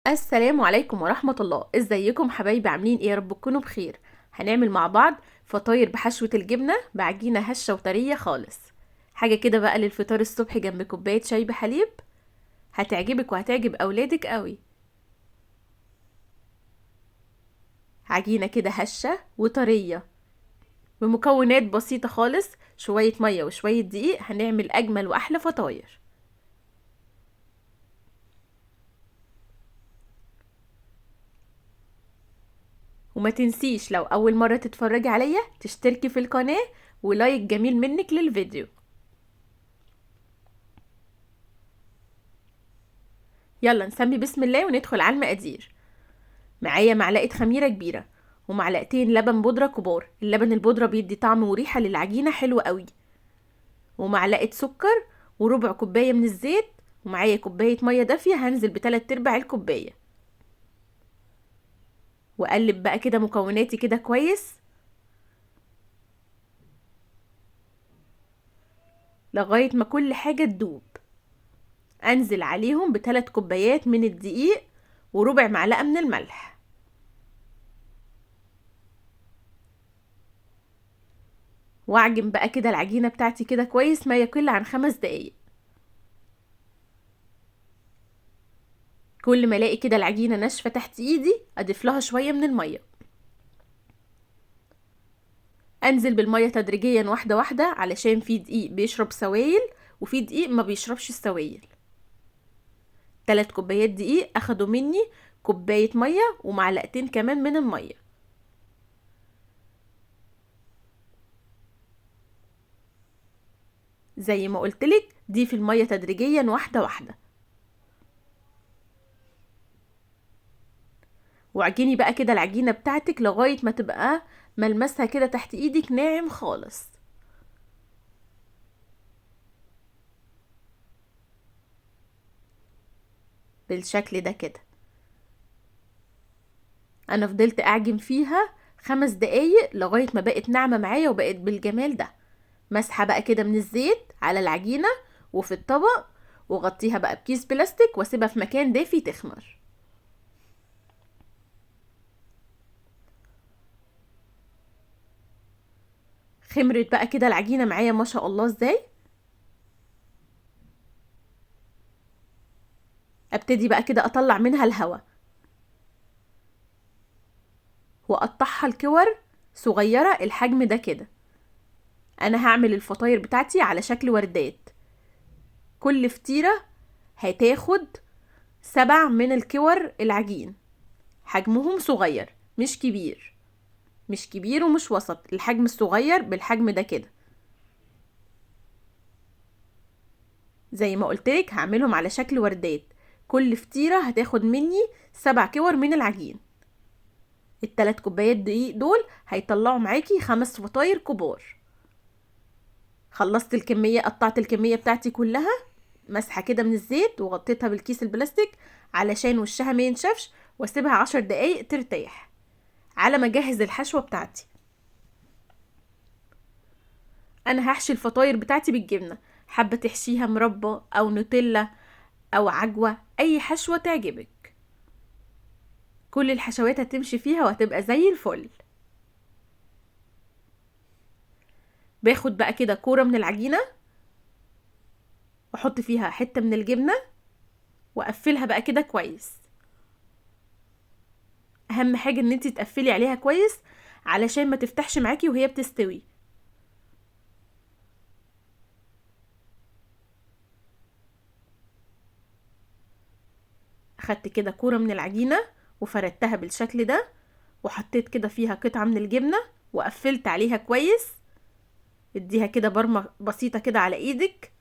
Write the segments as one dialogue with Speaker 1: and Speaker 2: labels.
Speaker 1: السلام عليكم ورحمة الله. ازيكم حبايبي، عاملين ايه؟ يا رب تكونوا بخير. هنعمل مع بعض فطاير بحشوة الجبنة بعجينة هشة وطرية خالص، حاجة كده بقى للفطار الصبح جنب كوباية شاي بحليب، هتعجبك وهتعجب اولادك قوي. عجينة كده هشة وطرية بمكونات بسيطة خالص، شوية مية وشوية دقيق، هنعمل اجمل واحلى فطاير. وما تنسيش لو اول مرة تتفرجي عليا تشتركي في القناة ولايك جميل منك للفيديو. يلا نسمي بسم الله وندخل على المقادير. معايا معلقة خميرة كبيرة ومعلقتين لبن بودرة كبار، اللبن البودرة بيدي طعم وريحة للعجينة حلوة قوي، ومعلقة سكر وربع كوباية من الزيت، ومعايا كوباية مية دافية هنزل بتلات ارباع الكوباية. واقلب بقى كده مكوناتي كده كويس لغاية ما كل حاجة تدوب. انزل عليهم بتلات كوبايات من الدقيق وربع معلقة من الملح. واعجن بقى كده العجينة بتاعتي كده كويس ما يقل عن 5 دقايق. كل ما الاقي كده العجينة ناشفة تحت ايدي اضيف لها شوية من المية. انزل بالمية تدريجيا واحدة واحدة علشان في دقيق بيشرب سوائل وفي دقيق ما بيشربش السوائل. 3 كوبايات دقيق اخدوا مني كوباية مية ومعلقتين كمان من المية. زي ما قلتلك ضيفي المية تدريجيا واحدة واحدة. وعجيني بقى كده العجينة بتاعتك لغاية ما تبقى ملمسها كده تحت ايدك ناعم خالص. بالشكل ده كده. انا فضلت اعجن فيها 5 دقايق لغاية ما بقت ناعمة معايا وبقت بالجمال ده. مسحة بقى كده من الزيت على العجينة وفي الطبق، وغطيها بقى بكيس بلاستيك واسيبها في مكان دافي تخمر. خمرت بقى كده العجينة معايا ما شاء الله ازاي. ابتدي بقى كده اطلع منها الهواء واقطعها الكور صغيرة الحجم ده كده. انا هعمل الفطاير بتاعتي على شكل وردات، كل فطيرة هتاخد 7 من الكور العجين، حجمهم صغير مش كبير، مش كبير ومش وسط، الحجم الصغير بالحجم ده كده. زي ما قلتلك هعملهم على شكل وردات، كل فطيرة هتاخد مني 7 كور من العجين. التلات كوبايات دقيق دول هيطلعوا معاكي 5 فطاير كبار. خلصت الكمية، قطعت الكمية بتاعتي كلها، مسحة كده من الزيت وغطيتها بالكيس البلاستيك علشان وشها ما ينشفش، واسيبها 10 دقايق ترتاح على ما اجهز الحشوة بتاعتي. انا هحشي الفطاير بتاعتي بالجبنة، حابة تحشيها مربى او نوتيلا او عجوة، اي حشوة تعجبك، كل الحشوات هتمشي فيها وهتبقى زي الفل. باخد بقى كده كورة من العجينة واحط فيها حتة من الجبنة واقفلها بقى كده كويس. اهم حاجة ان انتي تقفلي عليها كويس علشان ما تفتحش معاكي وهي بتستوي. اخدت كده كورة من العجينة وفردتها بالشكل ده، وحطيت كده فيها قطعة من الجبنة وقفلت عليها كويس. اديها كده برمة بسيطة كده على ايدك.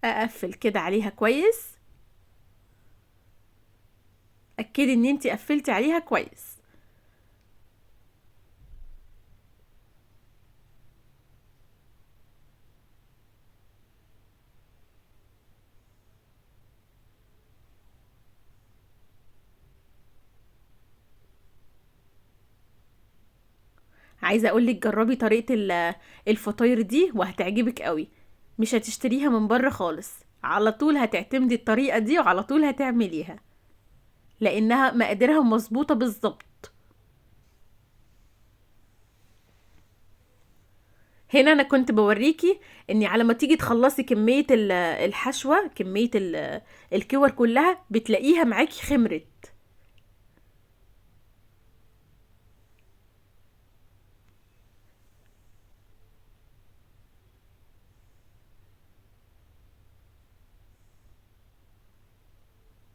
Speaker 1: اقفل كده عليها كويس، اكدي ان انتي قفلتي عليها كويس. عايزه اقولك جربي طريقه الفطاير دي وهتعجبك قوي، مش هتشتريها من بره خالص، على طول هتعتمدي الطريقة دي وعلى طول هتعمليها لانها مقاديرها مظبوطة بالظبط. هنا انا كنت بوريكي اني على ما تيجي تخلصي كمية الحشوه، كمية الكور كلها بتلاقيها معاكي خمرت.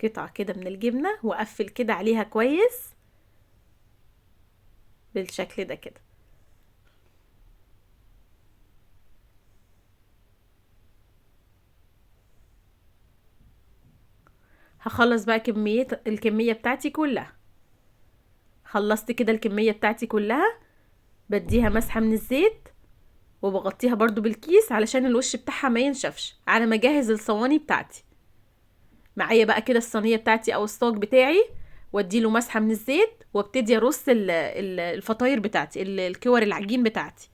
Speaker 1: قطعة كده من الجبنة واقفل كده عليها كويس بالشكل ده كده. هخلص بقى الكمية بتاعتي كلها. خلصت كده الكمية بتاعتي كلها، بديها مسحة من الزيت وبغطيها برضو بالكيس علشان الوش بتاعها ما ينشفش على ما اجهز الصواني بتاعتي. معايا بقى كده الصينية بتاعتي او الصاج بتاعي، واديله مسحة من الزيت وابتدي ارص الفطاير بتاعتي، الكور العجين بتاعتي.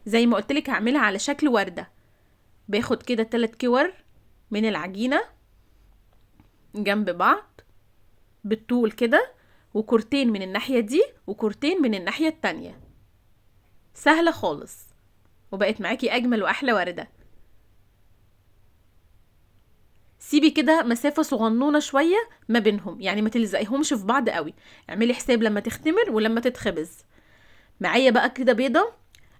Speaker 1: زي ما قلتلك هعملها على شكل وردة. باخد كده 3 كور من العجينة جنب بعض بالطول كده، وكورتين من الناحية دي وكورتين من الناحية التانية. سهلة خالص وبقت معاكي أجمل وأحلى وردة. سيبي كده مسافة صغنونة شوية ما بينهم، يعني ما تلزقيهمش في بعض قوي، اعملي حساب لما تختمر ولما تتخبز. معايا بقى كده بيضة،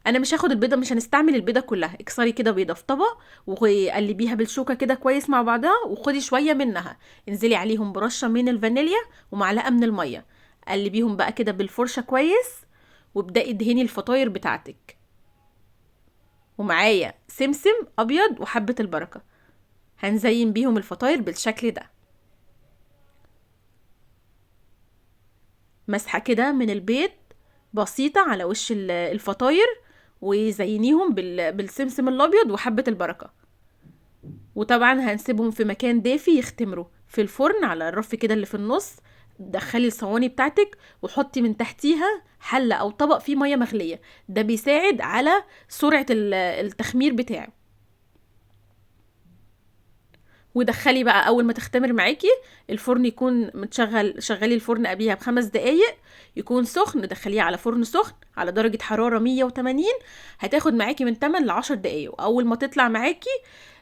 Speaker 1: انا مش هاخد البيضة، مش هنستعمل البيضة كلها. اكسري كده بيضة في طبق وقلبيها بالشوكة كده كويس مع بعضها، وخدي شوية منها، انزلي عليهم برشة من الفانيليا ومعلقة من المية، قلبيهم بقى كده بالفرشة كويس، وابدأي ادهني الفطاير بتاعتك. ومعايا سمسم ابيض وحبة البركة، هنزين بيهم الفطاير بالشكل ده. مسحة كده من البيض بسيطة على وش الفطاير، وزينيهم بالسمسم الابيض وحبة البركة. وطبعا هنسيبهم في مكان دافي يختمروا في الفرن على الرف كده اللي في النص. دخلي الصواني بتاعتك وحطي من تحتيها حلة او طبق فيه مية مغلية، ده بيساعد على سرعة التخمير بتاعه. ودخلي بقى اول ما تختمر معاكي الفرن يكون متشغل، شغلي الفرن قبليها ب5 دقايق يكون سخن، دخليه على فرن سخن على درجة حرارة 180، هتاخد معاكي من 8 ل 10 دقايق. واول ما تطلع معاكي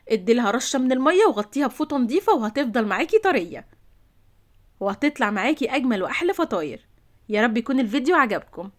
Speaker 1: ادي لها رشة من المية وغطيها بفوطة نظيفة، وهتفضل معاكي طرية وهتطلع معاكي اجمل واحلى فطاير. يا رب يكون الفيديو عجبكم.